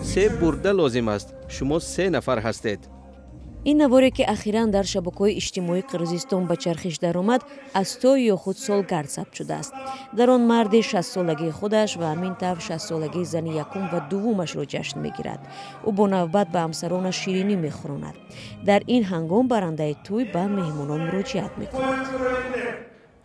Се бурда лозим аст, шумо се нафар ҳастед. Ин наворе, ки ахиран дар шабакаҳои иҷтимоии Қирғизистон ба чархиш даромад, аз тӯй ё худ солгард сабт шудааст. Дар он марде 60-солагии худаш ва ҳамин тавр 60-солагии зани якум ва дуввумашро ҷашн мегирад. Ӯ бо навбат ба ҳамсаронаш ширинӣ мехӯронад. Дар ин ҳангом барандаи тӯй ба меҳмонон муроҷиат мекунад.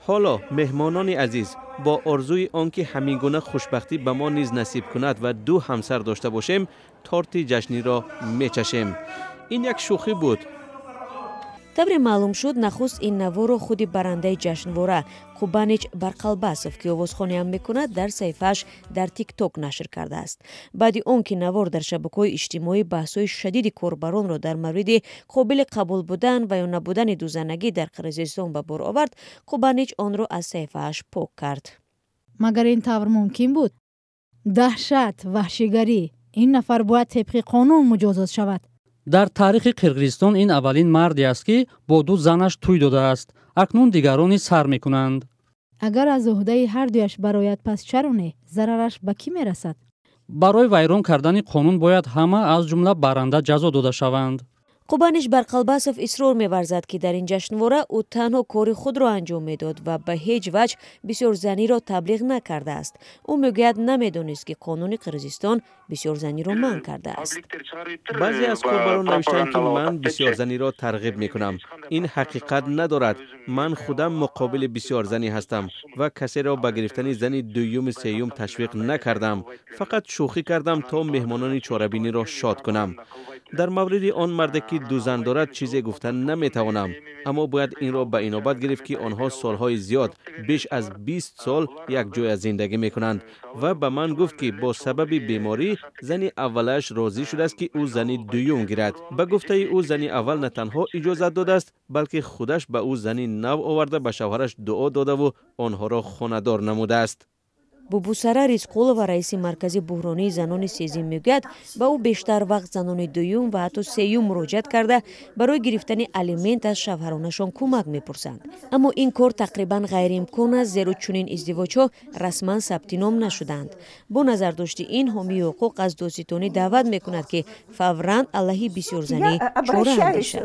Ҳоло, меҳмонони азиз, бо орзуи он ки ҳамин гуна хушбахтӣ ба мо низ насиб кунад ва ду ҳамсар дошта бошем, торти ҷашниро мечашем. Ин як шӯхӣ буд. Тавре маълум шуд, нахуст ин наворро худи барандаи ҷашнвора Кубанич Барқалбасов, ки овозхониам мекунад, дар саҳифааш дар ТикТок нашр кардааст. Баъди он ки навор дар шабакаҳои иҷтимоӣ баҳсҳои шадиди корбаронро дар мавриди қобили қабул будан ва ё набудани дузанагӣ дар Қирғизистон ба бор овард, Кубанич онро аз саҳифааш пок кард. Магар ин тавр мумкин буд? Даҳшат, ваҳшигарӣ! Ин нафар бояд тибқи қонун муҷозот шавад. Дар таърихи Қирғизистон ин аввалин марде аст, ки бо ду занаш тӯй додааст. Акнун дигарон низ сар мекунанд. Агар аз уҳдаи ҳардуяш барояд, пас чаро не? Зарараш ба кӣ мерасад? Барои вайрон кардани қонун бояд ҳама, аз ҷумла баранда, ҷазо дода шаванд. Қубаниш Барқалбасов исрор меварзад, ки дар ин ҷашнвора ӯ танҳо кори худро анҷом медод ва ба ҳеҷ ваҷҳ бисёрзаниро таблиғ накардааст. Ӯ мегӯяд, намедонист, ки қонуни Қирғизистон бисёрзаниро манъ кардааст. Баъзе аз корбарон навиштанд, ки ман бисёрзаниро тарғиб мекунам. Ин ҳақиқат надорад. Ман худам муқобили бисёрзанӣ ҳастам ва касеро ба гирифтани зани дуюму сеюм ташвиқ накардам. Фақат шӯхӣ кардам, то меҳмонони чорабиниро шод кунам. Дар мавриди он марде, ки ду зан дорад, чизе гуфта наметавонам, аммо бояд инро ба инобат гирифт, ки онҳо солҳои зиёд, беш аз 20 сол, якҷоя зиндагӣ мекунанд ва ба ман гуфт, ки бо сабаби беморӣ зани аввалааш розӣ шудааст, ки ӯ зани дуюм гирад. Ба гуфтаи ӯ, зани аввал на танҳо иҷозат додааст, балки худаш ба ӯ зани нав оварда, ба шавҳараш дуо додаву онҳоро хонадор намудааст. Бубусара Рисқулова, раиси маркази буҳронии занони Сезим, мегӯяд, ба ӯ бештар вақт занони дуюм ва ҳатто сеюм муроҷиат карда, барои гирифтани алимент аз шавҳаронашон кӯмак мепурсанд. Аммо ин кор тақрибан ғайриимкон аст, зеро чунин издивоҷҳо расман сабти ном нашудаанд. Бо назардошти ин, ҳомии ҳуқуқ аз додситонӣ даъват мекунад, ки фавран алайҳи бисёрзанӣ чора андешад.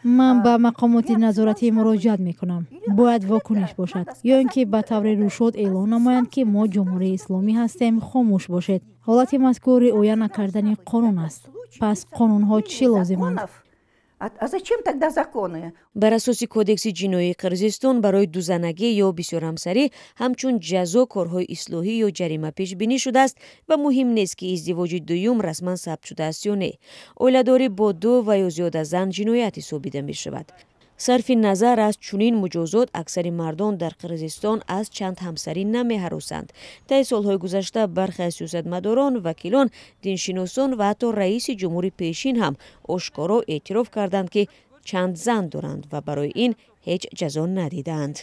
Ман ба мақомоти назоратӣ муроҷиат мекунам. Бояд вокуниш бошад ё ин ки ба таври рӯшод эълон намоянд, ки мо Ҷумҳурии Исломӣ ҳастем, хомӯш бошед. Ҳолати мазкур риоя накардани қонун аст. Пас қонунҳо чӣ лозиманд? А зачем тогда законы? Бар асоси Кодекси ҷиноии Қирғизистон барои дузанагӣ ё бисёрҳамсарӣ ҳамчун ҷазо корҳои ислоҳӣ ё ҷарима пешбинӣ шудааст ва муҳим нест, ки издивоҷи дуюм расман сабт шудааст ё не. Оиладорӣ бо ду ва ё зиёда зан ҷиноят ҳисобида мешавад. Сарфи назар аз чунин муҷозот, аксари мардон дар Қирғизистон аз чанд ҳамсарӣ намеҳаросанд. Таи солҳои гузашта бархе аз сиёсатмадорон, вакилон, диншиносон ва ҳатто раиси ҷумҳури пешин ҳам ошкоро эътироф карданд, ки чанд зан доранд ва барои ин ҳеҷ ҷазо надидаанд.